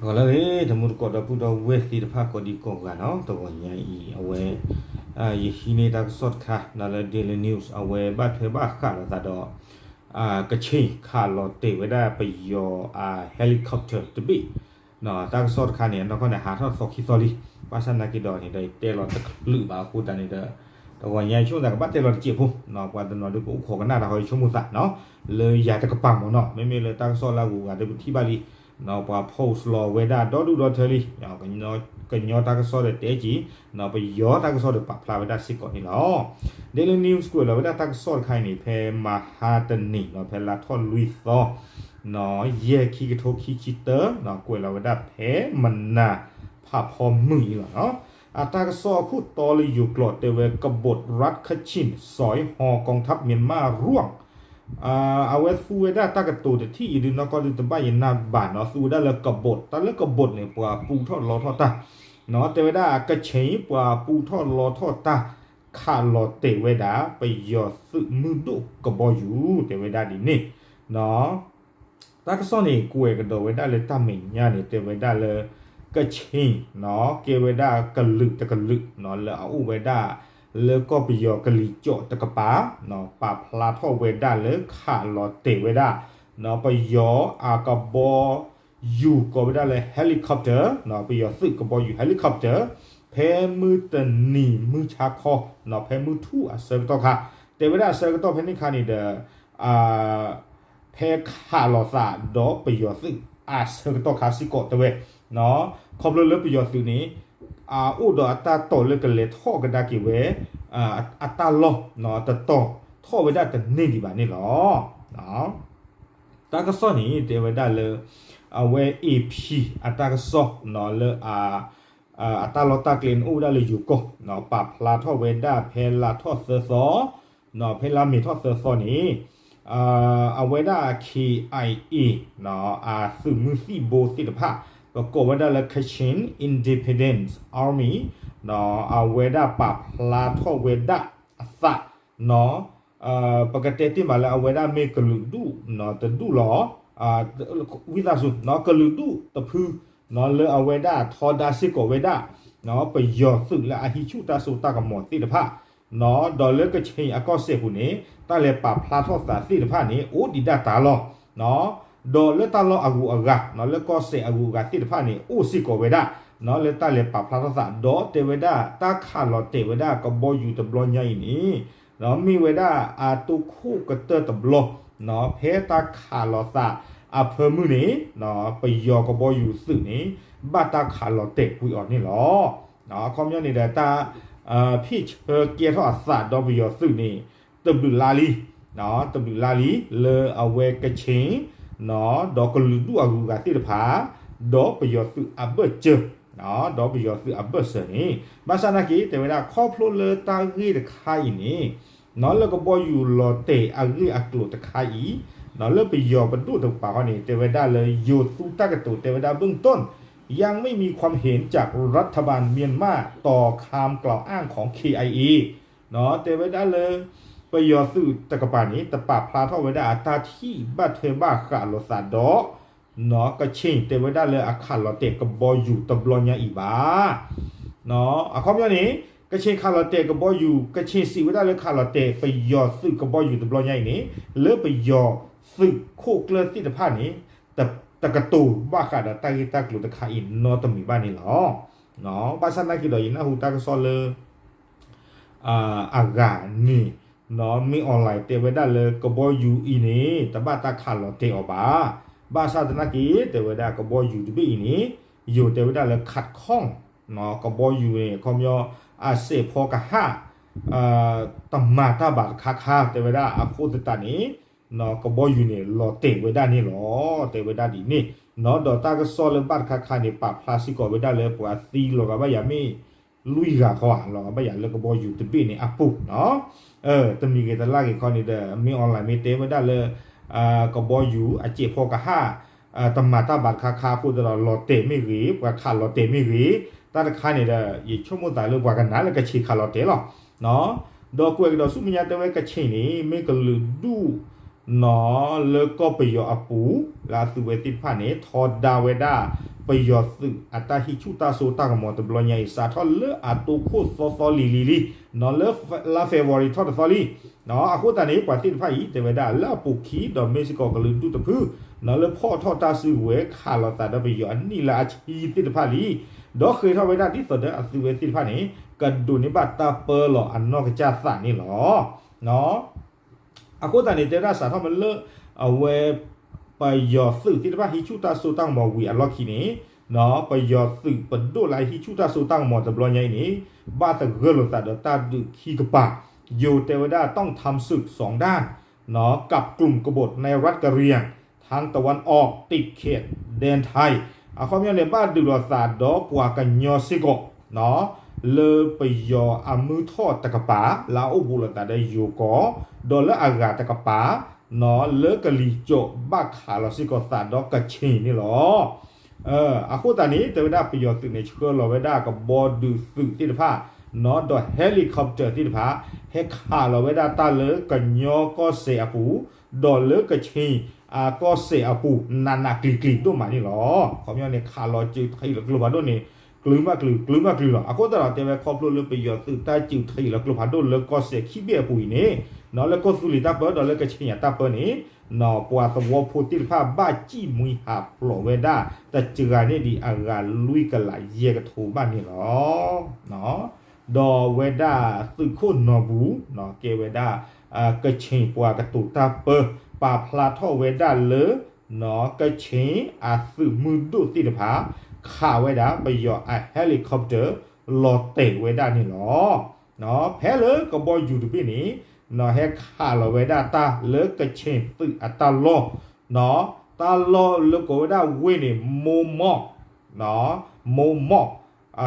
ဂီၤလၢအဂ့ၤ တံၤသကိးဒီပုၢ်ဒီဝဲၢ်သ့ၣ်တဖၣ်ကိးဒံကိးဂၤနီၤ, တဂီၤညါအံၤ အဝဲ ယဟံးန့ၢ်တၢ်ကစီၣ်တခါ ဒီးလၢ Daily News အဝဲဘၣ်ထွဲဘၣ်ဃးလိာ်သးဒီး ကခ့ၣ်ခးလီၤတဲာ်ဝဲဒၣ်ပယီၤအ helicopter တဘ့ၣ် တၢ်ကစီၣ်တခါန့ၣ် အနီၢ်ကီၢ်န့ၣ် ဟးထီၣ်သီခံသီလံ, ဘၣ်ဆၣ်သနာ်က့ဒီးန့ၣ်ဒီး ယတဲလီၤတချုးဘၣ်အဃိသတးန့ၣ်ဒီး တဂီၤညါဆိကမိၣ်သးကဘၣ်တဲလီၤတစဲးဖိ, ပှၤတနီၤဒုးကအိၣ်ခိးကနၣ်တၢ်ဃီ ယဆိကမိၣ်သးနီၤ, လၢယၤတကပၤမ့ၢ်နီၤ, မ့မ့ၢ်လၢတၢ်ကစီၣ်လၢအဂုၤအဂၤဒီးပထံၣ်ဘၣ်လံ, ပှၤ post လီၤဝဲဒၣ်ဒီဒူၣ်ဒီထၢလံ, ကညီတၢ်ကစီၣ်ဒီးတဲက့ၤ, ပယီၤတၢ်ကစီၣ်ဒီးပာ်ဖျါဝဲဒၣ်စ့ၢ်ကီးန့ၣ်လီၤ. Daily News ကွဲးလီၤဝဲဒၣ်တၢ်ကစီၣ်တခါအံၤန့ၣ် ဖဲမဟါတနံၤနီၤ ဖဲလါထီၣ်လွံၢ်သီ ယဲၢ် ခံကထိခံဆံတၢ ကွဲးလီၤဝဲဒၣ်ဖဲမနၤဖးဖီမုၢ်အံၤလီၤ. အတၢ်ကစီၣ်အခိၣ်တီလၢယိၤကျိာ်တဲဝဲ กบฏรัฐคชิน สอยฮอกองทัพเมียนมาร่วง အဝဲသူဝဲဒၣ်တၢ်ကတိၤတထံၣ်အံၤဒုးနီၢ်ကီၢ်ဒုးတဘၣ်ယနၢ်ဘၣ်နီၤ, သူဝဲဒၣ်လၢ กบฏ, တၢ်လၢ กบฏ န့ၣ် ပှၤပူထီၣ်လီထီၣ်တၢ်, တဲဝဲဒၣ်ကခ့ၣ်ပှၤပူထီၣ်လီထီၣ်တၢ် ခးလီၤတဲာ်ဝဲဒၣ် ပယီၤသုးမုၢ်ဒိၣ်ကဘီယူၤ တဲဝဲဒၣ်ဒ်န့ၣ် တၢ်ကစီၣ်န့ၣ် ကွဲးကဒီးဝဲဒၣ်လၢတၢ်မဲာ်ညါန့ၣ် တဲဝဲဒၣ်လၢ ကခ့ၣ်နီၤ ကဲဝဲဒၣ်ကလုာ်တကလုာ်နီၤ လၢအအိၣ်ဝဲဒၣ် လၢကီၢ်ပယီၤကလံၤကၠီၣ်တကပၤ ပာ်ဖျါထီၣ်ဝဲဒၣ်လၢခးလီၤတဲာ်ဝဲဒၣ် ပယီၤအကဘီယူၤကိးဝဲဒၣ်လၢ helicopter ပယီၤသုးကဘီယူၤ helicopter ဖဲမုၢ်တနံၤမုၢ်ဆါခီ ဖဲမုၢ်ထူၣ်အဆၢကတီၢ်ခါ တဲဝဲဒၣ်အဆၢကတီၢ်ဖဲန့ၣ်ခါန့ၣ်ဒီး ဖဲခးလိာ်သးဒီးပယီၤသုးအဆၢကတီၢ်ခါစ့ၢ်ကီးတဲဝဲ, ခီဖျိလၢပယီၤသုးန့ၣ် အအိၣ်ဒီးအတၢ်တိာ်လၢကလဲၤထီၣ်ကဒါက့ၤဝဲ အတၢ်လီၢ် တတီၤထီၣ်ဝဲဒၣ်တန့ၢ်ဒံးဘၣ်န့ၣ်လီၤ. တၢ်ကစီၣ်န့ၣ် တဲဝဲဒၣ်လၢ အဝဲ AP အတၢ်ကစီၣ်လၢ အတၢ်လီၢ်တၢ်ကျဲန့ၣ်အိၣ်ဝဲဒၣ်လၢယိၤကီၢ် ပာ်ဖျါထီၣ်ဝဲဒၣ်ဖဲလါထီၣ်သၢသီ ဖဲလါမ့ၤထီၣ်သၢသီန့ၣ် အဝဲဒၣ် KIA အသုးမုၢ်သံၣ်ဘိသ့ၣ်တဖၣ် ပကိးဝဲဒၣ်လၢ Kachin Independence Army အဝဲဒၣ်ပာ်ဖျါထီၣ်ဝဲဒၣ်အသး ပကတဲတ့ၢ်မးလၢအဝဲဒၣ်မ့ၢ်ကလုာ်ဒူၣ်တဒူၣ်လီၤ. ဝံသးစူၤ ကလုာ်ဒူၣ်တဖု လၢအဝဲဒၣ်ထီဒါစ့ၢ်ကီးဝဲဒၣ် ပယီၤသုးလၢအဟံးဆူၣ်တၢ်စိတၢ်ကမီၤသ့ၣ်တဖၣ် ဒီးလၢကခ့ၣ်အကီၢ်စဲၣ်ပူၤန့ၣ် တၢ်လဲၤပာ်ဖျါထီၣ်သးသ့ၣ်တဖၣ်န့ၣ် အိၣ်ဒံးဒၣ်တၢ်လီၢ် ဒီးလၢတၢ်လီၢ်အဂုၤအဂၤ လၢကီၢ်စဲၣ်အဂုၤအဂၤသ့ၣ်တဖၣ်န့ၣ် အိၣ်စ့ၢ်ကီးဝဲဒၣ် လၢတၢ်လဲၤပာ်ဖျါထီၣ်သး ဒီးတဲဝဲဒၣ်တၢ်ခးလီၤတဲာ်ဝဲဒၣ်ကဘီယူၤတဘျီညါအံၤန့ၣ် မ့ၢ်ဝဲဒၣ်အတိၢ်ခိၣ်ကတၢၢ်တဘျီ ဖဲတၢ်ခးလီၤသးအဖၢမုၢ်န့ၣ် ပယီၤကဘီယူၤသုးန့ၣ် ဘၣ်တၢ်ခးလီၤတဲာ်ကွံာ်အီၤန့ၣ်လီၤ. အခီပညီန့ၣ်ဒီးတၢ် ဖ့ၣ်ဆၢကဲထီၣ်အသးဒီးပယီၤသုးန့ၣ် တဘျုးလါလံ တဘျုးလါလံ လၢအဝဲကခ့ၣ် ဒီးကလုာ်ဒူၣ်အဂုၤအဂၤသ့ၣ်တဖၣ် ဒီးပယီၤသုးအဘၢၣ်စၢၤ ဒီးပယီၤသုးအဘၢၣ်စၢၤန့ၣ် ဘၣ်ဆၣ်သနာ်က့ တဲဝဲဒၣ်ခီဖျိလၢတၢ်ဂ့ၢ်တခါအံၤန့ၣ် လၢကဘီယူၤလီၤတဲာ်အဂ့ၢ်အကျိၤတခါအံၤ လၢပယီၤပဒိၣ်တကပၤဃီန့ၣ် တဲဝဲဒၣ်လၢယိၤသူတၢ်ကတိၤတဲဝဲဒၣ် เบื้องต้น ยังไม่มีความเห็นจากรัฐบาลเมียนมาต่อคำกล่าวอ้างของ เคไอเอ တဲဝဲဒၣ်လၢ ပယီၤသုးတကပၤန့ၣ် တပာ်ဖျါထီၣ်ဝဲဒၣ်အတၢ်ထံၣ်ဘၣ်ထွဲဘၣ်ဃးလိာ်သးဒီး ကခ့ၣ်တဲဝဲဒၣ်လၢအခးလီၤတဲာ်ကဘီယူၤတဘျီညါအံၤဘၣ်. အခီပညီန့ၣ် ကခ့ၣ်ခးလီၤတဲာ်ကဘီယူၤ ကခ့ၣ်စံးဝဲဒၣ်လၢခးလီၤတဲာ်ပယီၤသုးကဘီယူၤတဘျီညါအံၤန့ၣ် လၢပယီၤသုးခိၣ်ကျၢၢ်သ့ၣ်တဖၣ်န့ၣ် တကတိၤဘၣ်ဃးဒီးတၢ်ဂ့ၢ်တၢ်ကျိၤတခါအံၤနီတမံၤဘၣ်န့ၣ်လီၤ. ဘၣ်ဆၣ်သနာ်က့ဒီး ယနၢ်ဟူတၢ်ကစီၣ်လၢ အဂၤန့ၣ် မ့ၢ် online တဲဝဲဒၣ်လၢကဘီယူၤအံၤန့ၣ် တဘၣ်တၢ်ခးလီၤတဲာ်အီၤဘၣ်. ဘၣ်ဆၣ်သနာ်က့ တဲဝဲဒၣ်ကဘီယူၤတဘ့ၣ်အံၤန့ၣ် ယိၤတဲဝဲဒၣ်လၢ ခးခီၣ် ကဘီယူၤန့ၣ် အခီပညီ အစဲးဖီကဟၣ် တမၤတၢ်ဘၣ်တခါခါ တဲဝဲဒၣ်အဃိသတးန့ၣ် ကဘီယူၤန့ၣ် လီၤတဲာ်ဝဲဒၣ်န့ၣ်လီၤ. တဲဝဲဒၣ်ဒ်န့ၣ် ဒီးတၢ်ကစီၣ်လၢဘၣ်တခါခါန့ၣ် ပာ်ဖျါစ့ၢ်ကီးဝဲဒၣ်လၢပှၤသံလီၤဂာ်ဘၣ်ယၤမ့ၢ် လွံၢ်ဂၤဃီဧါ လီၤဂာ်ဘၣ်ယၤလၢကဘီယူၤတဘ့ၣ်န့ၣ်အပူၤနီၤ. တမံၤဂ့ၤတလါဂ့ၤခီန့ၣ်ဒီး မ့ၢ် online မ့ၢ်တဲဝဲဒၣ်လၢ ကဘီယူၤအစဲးဖီကဟၣ် တမၤတၢ်ဘၣ်တခါခါအဃိသတးဒီး လီၤတဲာ်မ့ၢ်ဂ့ၤ ပှၤခးလီၤတဲာ်မ့ၢ်ဂ့ၤ တၢ်တခါန့ၣ်ဒီး ယဆိကမိၣ်သးလၢပှၤကနၣ်လၢကခ့ၣ်ခးလီၤတဲာ်လီၤ. ဒီးကွဲးကဒီးဆူမဲာ်ညါတဲဝဲကခ့ၣ်န့ၣ် မ့ၢ်ကလုာ်ဒူၣ် လၢကီၢ်ပယီၤအပူၤ လၢအသုးဝဲသ့ၣ်တဖၣ်န့ၣ် ထီဒါဝဲဒၣ် ပယီၤသုးအတၢ်ဟံးဆူၣ်တၢ်စိတၢ်ကမီၤတဘျီညါအံၤ စးထီၣ်လၢအတိခိၣ်သီသီလံၤလံၤလံ, နီၢ်လၢလါ February ထီၣ်တသီလံ, နီၢ်အဃိသတးန့ၣ် ပှၤသ့ၣ်တဖၣ်အံၤ တဲဝဲဒၣ်လၢအပူၤခံဒီးမ့ၢ်စ့ၢ်ကီးကလုာ်ဒူၣ်တဖု, နီၢ်လၢဖီၣ်ထီၣ်တၢ်စုကဝဲၤခးလိာ်သးဒီးပယီၤအနံၣ်လၢအဆံသ့ၣ်တဖၣ်လံ, ဒီးဃ့ထီၣ်ဝဲဒၣ်ဒ်သိးဒီးအသုးဝဲသ့ၣ်တဖၣ်န့ၣ် ကဒိးန့ၢ်ဘၣ်တၢ်ပၢလီၤအနီၢ်ကစၢ်သးန့ၣ်လီၤ. အဃိသတးန့ၣ် တဲဝဲဒၣ်စးထီၣ်မ့ၢ်လၢ အဝဲ ပယီၤသုးသ့ၣ်တဖၣ်ဟံးဆူၣ်တၢ်စိတၢ်ကမီၤဝံၤအလီၢ်ခံန့ၣ်, ပယီၤသုးပဒိၣ်လၢဟံးဆူၣ်တၢ်စိတၢ်ကမီၤတဘျီညါအံၤန့ၣ် ဘၣ်သဂၢၢ်လိာ်သးဒီးတၢ်ဒုးခံကပၤ, ယိၤတဲဝဲဒၣ် ต้องทำศึกสองด้าน กับกลุ่มกบฏในรัฐกะเหรี่ยง ทางตะวันออกติดเขตแดนไทย အခီပညီန့ၣ် ဘၣ်ဒုးလိာ်သးဒီးပှၤကညီစ့ၢ်ကီး လၢပယီၤအမုၢ်ထီၣ်တကပၤ လၢအအိၣ်ဘူးလိာ်သးဒီးယိၤကီၢ်, ဒီးလၢအဂၤတကပၤ လၢကလံၤစိးဘၣ်ခးလီၤစ့ၢ်ကီးသးဒီးကခ့ၣ်န့ၣ်လီၤ. အဃိသတးန့ၣ် တဲဝဲဒၣ်ပယီၤသုးန့ၣ် ဆှၢလီၤဝဲဒၣ်ကဘီဒုးသုးသ့ၣ်တဖၣ် ဒီး helicopter သ့ၣ်တဖၣ် ဟဲခးလီၤဝဲဒၣ်တၢ်လၢကညီကီၢ်စဲၣ်အပူၤ, ဒီးလၢကခ့ၣ်အကီၢ်စဲၣ်အပူၤ နးနးကျံၤကျံၤဒိၣ်မးန့ၣ်လီၤ. အခီပညီန့ၣ် ခးလီၤစုးထံးလၢကျိဖးဒိၣ်န့ၣ် ကျုၤမးကျုၤ ကျုၤမးကျုၤလီၤ. အဃိသတးဒီး တဲဝဲခီဖျိလၢပယီၤသုးတၢ်စုးထံးလၢကျိဖးဒိၣ်လၢကီၢ်စဲၣ်ခံဘ့ၣ်အပူၤအံၤန့ၣ်, နီၢ်လၢကီၢ်သူလ့ၤတၢ်ပၢဒီးလၢကခ့ၣ်အတၢ်ပၢန့ၣ် ပှၤသဝီဖိသ့ၣ်တဖၣ်ဘၣ်စံၣ်မှံဟးဖျိးဝဲဒၣ် တစှၤန့ၢ်ဒံးအဂၤလွံၢ်ကလးယဲၢ်ကထိဘၣ်န့ၣ်လီၤ. ဒီးဝဲဒၣ်သုးခိၣ်နီၢ်ဘူၣ် ကဲဝဲဒၣ် ကခ့ၣ်ပှၤကတိၤတၢ်ပၢ ပာ်ဖျါထီၣ်ဝဲဒၣ်လၢ ကခ့ၣ်အသုးမုၢ်ဒိၣ်သ့ၣ်တဖၣ် ခးဝဲဒၣ်ပယီၤအ helicopter လီၤတဲာ်ဝဲဒၣ်န့ၣ်လီၤ. ဖဲလၢကဘီယူၤတဘ့ၣ်န့ၣ် ဟဲခးလီၤဝဲဒၣ်တၢ်လၢကခ့ၣ်သုးအတၢ်လီၢ်, တၢ်လီၢ်လၢကိးဝဲဒၣ်ဝ့ၢ်န့ၣ် မိၢ်မီၢ်, မိၢ်မီၢ်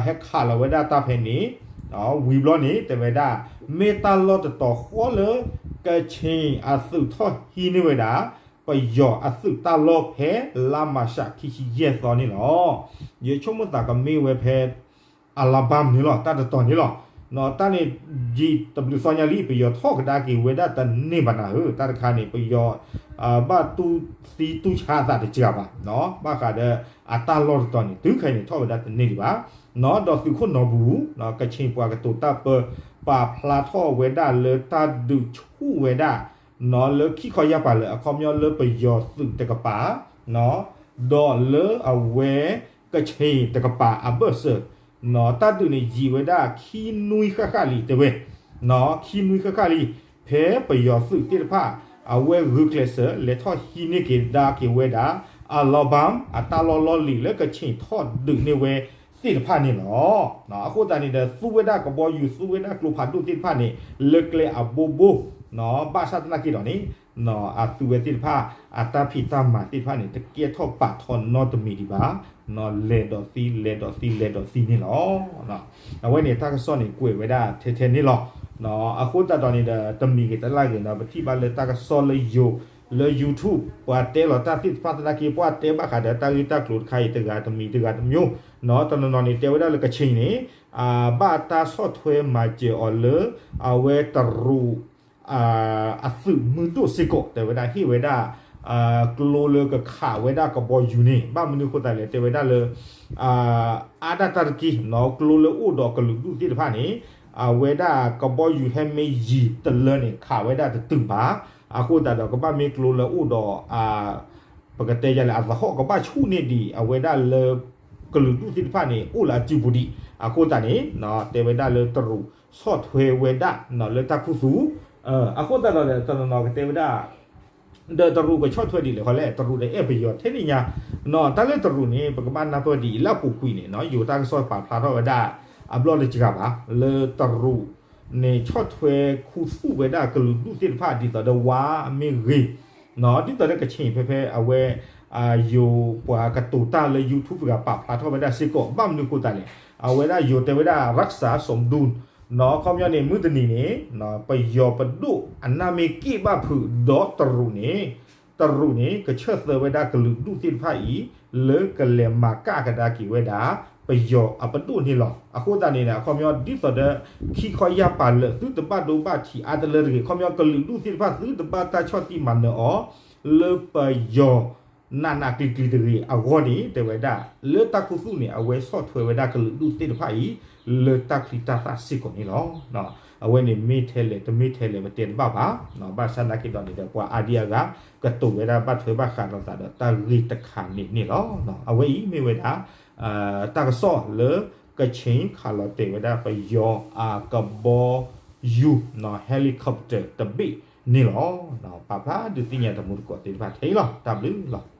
ဟဲခးလီၤဝဲဒၣ်တၢ်ဖဲန့ၣ်, ဝံၤဘျီန့ၣ် တဲဝဲဒၣ် မ့ၢ်တၢ်လီၢ်တတီၤဃီလၢ ကခ့ၣ်အသုးထီၣ်ဟံးန့ၢ်ဝဲဒၣ် ပယီၤအသုးတၢ်လီၢ်ဖဲလါမၤရှးခံဆံယဲၢ်သီန့ၣ်လီၤ. ယဆိကမိၣ်သးကမ့ၢ်ဝဲဖဲ အလါဘၢၣ်န့ၣ်လီၤ, တၢ်တတီၤန့ၣ်လီၤ. တၢ်န့ၣ် ယံာ်တဘျုးသီညါလံ ပယီၤထီၣ်ကဒါက့ၤဝဲဒၣ်တန့ၢ်ဘၣ်နၤဧၢ, တၢ်တခါန့ၣ် ပယီၤ ဘၣ်တူၢ်သံတူၢ်ဆါအသးတစှၤဘၣ်, ဘၣ်ဃးဒီးအတၢ်လီၢ်တတီၤန့ၣ် တုၤခဲအံၤန့ၣ် ထီၣ်ဝဲဒၣ်တန့ၢ်ဒံးဘၣ်. ဒီးသုးခိၣ်နီၢ်ဘူၣ် ကခ့ၣ်ပှၤကတိၤတၢ်ပၢ ပာ်ဖျါထီၣ်ဝဲဒၣ်လၢတၢ်ဒုးဆူၣ်ဝဲဒၣ် လၢခံခီယၢ်ပၤလၢ အခီပညီလၢပယီၤသုးတကပၤ ဒီးလၢအဝဲ ကခ့ၣ်တကပၤအဘၢၣ်စၢၤ တၢ်ဒုးန့ၣ်ယံာ်ဝဲဒၣ်ခံနွံဃၣ်ဃၣ်လံ တဲဝဲ, ခံနွံဃၣ်ဃၣ်လံ, ဖဲပယီၤသုးသ့ၣ်တဖၣ် အဝဲဂုာ်ကျဲးစၢး လဲၤထီၣ်ဟံးန့ၢ်က့ၤဒါက့ၤဝဲဒၣ် အလါဘၢၣ် အတၢ်လီၢ်လီၢ်လံၤလၢကခ့ၣ်ထီၣ်ဒုးန့ၢ်ဝဲသ့ၣ်တဖၣ်န့ၣ်လီၤ. အဃိသတးန့ၣ်ဒီး သူဝဲဒၣ်ကဘီယူၤ သူဝဲဒၣ်ကျိဖးဒိၣ်သ့ၣ်တဖၣ်န့ၣ် လၢကျဲအဘိဘိ ဘၣ်ဆၣ်သနာ်က့ဒီးန့ၣ် အသုဝဲသ့ၣ်တဖၣ် အတၢ်ဖံးတၢ်မၤသ့ၣ်တဖၣ်န့ၣ် တကဲထီၣ်ပာ်ထီၣ်နီတမံၤဒံးဘၣ်, လဲၤဒီးသံ လဲၤဒီးသံ လဲၤဒီးသံန့ၣ်လီၤ. အဝဲန့ၣ်တၢ်ကစီၣ်န့ၣ် ကွဲးဝဲဒၣ်ထဲထဲန့ၣ်လီၤ. အဃိသတးဒီးန့ၣ်ဒီး တမံၤဂ့ၤတလၢ်ဂ့ၤဒီး ပထံၣ်ဘၣ်လၢတၢ်ကစီၣ်လၢယိၤ လၢ YouTube ပှၤတဲလီၤတၢ်သ့ၣ်တဖၣ်သနာ်က့ ပှၤတဲဘၣ်ဃးဒီးတၢ်ဂ့ၢ်တၢ်ကျိၤတခါအံၤ တဂၤတမံၤ တဂၤတမျိုး, တနီၤနီၤန့ၣ် တဲဝဲဒၣ်လၢကခ့ၣ်န့ၣ် ဘၣ်တၢ်ဆီၣ်ထွဲမၤစၢၤအီၤလၢ အဝဲတရူး အသုးမုၢ်ဒိၣ်စ့ၢ်ကီး တဲဝဲဒၣ်ဟ့ၣ်ဝဲဒၣ် ကျိလၢကခးဝဲဒၣ်ကဘီယူၤန့ၣ် ဘၣ်မနုၤအဃိသတးလဲၣ် တဲဝဲဒၣ်လၢ အါဒၣ်တၢ်တက့ၢ် ကျိလၢအိၣ်ဒီးကလုာ်ဒူၣ်သ့ၣ်တဖၣ်န့ၣ် အဝဲဒၣ်ကဘီယူၤဟဲမ့ၢ်ယံၤတလၢန့ၣ် ခးဝဲဒၣ်တတုၤဘၣ်. အဃိသတးဒီး ကဘၣ်မ့ၢ်ကျိလၢအိၣ်ဒီး ပကတဲယၤလဲၣ် အသဟီၣ် ကဘၣ်ဆူၣ်န့ၢ်ဒံး အဝဲဒၣ်လၢ ကလုာ်ဒူၣ်သ့ၣ်တဖၣ်န့ၣ် အိၣ်လၢအစုပူၤဒံး အဃိသတးန့ၣ် တဲဝဲဒၣ်လၢတရူးဆီၣ်ထွဲဝဲဒၣ် လၢတၢ်ခူသူၣ် အဃိသတးဒီး တနီၤနီၤကတဲဝဲဒၣ် ဒီးတရူးကဆီၣ်ထွဲဒ်လဲၣ်ဃီလဲၣ် တရူးဒီးအဲၣ်ပယီၤထဲန့ၣ်ညါ တၢ်လၢတရူးန့ၣ် ပကဘၣ်နၢ်ပၢၢ်ဒ်အံၤ လၢအပူၤကွံာ်န့ၣ် ယိၤတၢ်ကစီၣ်ပာ်ဖျါထီၣ်ဝဲဒၣ် အဘျီၣ်တစှၤဘၣ် လၢတရူးန့ၣ် ဆီၣ်ထွဲခူသူၣ်ဝဲဒၣ်ကလုာ်ဒူၣ်သ့ၣ်တဖၣ် ဒ်သိးဒီးဝါမ့ၢ်ဂ့ၤ ဒ်သိးဒီးကခ့ၣ်ဖဲဖဲအဝဲ ယိၤပှၤကတိၤတၢ်လၢ YouTube တဂၤပာ်ဖျါထီၣ်ဝဲဒၣ်စ့ၢ်ကီး ဘၣ်မနုၤအဃိသတးလဲၣ် အဝဲဒၣ်ယိၤတဲဝဲဒၣ် รักษาสมดุล အခီပညီန့ၣ် မုၢ်တနံၤန့ၣ် ပယီၤပဒိၣ်အနၢ်မ့ၢ်က့ၣ်ဘၣ်ဖုးဒီးတရူးန့ၣ် တရူးန့ၣ် ကဆၢသၢဝဲဒၣ်ကလုာ်ဒူၣ်သ့ၣ်တဖၣ်အံၤ လၢကလဲၤမၤကၣ်ကဒါက့ၤဝဲဒၣ် ပယီၤအပဒိၣ်န့ၣ်လီၤ. အဃိသတးန့ၣ် အခီပညီ ဒ်သိးဒီး ခံခီယၢ်ပၤလၢာ် သုတဘၣ်ဒိဘၣ်ထံးအါတလၢတဂ့ၤ အခီပညီ ကလုာ်ဒူၣ်သ့ၣ်တဖၣ် သုတဘၣ်တၢ်ဆီၣ်တံၢ်မၤနၢၤအီၤ လၢပယီၤ နးနးကျံၤကျံၤတဂ့ၤအဂီၢ်န့ၣ် တဲဝဲဒၣ် လၢတၢ်ခူသူၣ်န့ၣ် အဝဲဆီၣ်ထွဲဝဲဒၣ်ကလုာ်ဒူၣ်သ့ၣ်တဖၣ်အံၤ လၢတၢ်ချံတၢ်သၣ်စ့ၢ်ကီးန့ၣ်လီၤ. အဝဲန့ၣ်မ့ၢ်ထဲလဲၣ်တမ့ၢ်ထဲလဲၣ်ပတဲတဘၣ်ဘၣ်. ဘၣ်ဆၣ်သနာ်က့ဒီးန့ၣ်ဒီး ပှၤအါဒံအါဂၤ ကတိၤဝဲဒၣ်ဘၣ်ထွဲဘၣ်ဃးလိာ်သးဒီးတၢ်ဂ့ၢ်တခါန့ၣ်န့ၣ်လီၤ. အဝဲအံၤမ့ၢ်ဝဲဒၣ် တၢ်ကစီၣ်လၢ ကခ့ၣ်ခးလီၤတဲာ်ဝဲဒၣ်ပယီၤအကဘီယူၤ helicopter တဘ့ၣ်န့ၣ်လီၤ. ပာ်ဖျါဒုးသ့ၣ်ညါတမူတကိးသ့ၣ်တဖၣ်ထဲအံၤလီၤ. တၢ်ဘျုးလီၤ.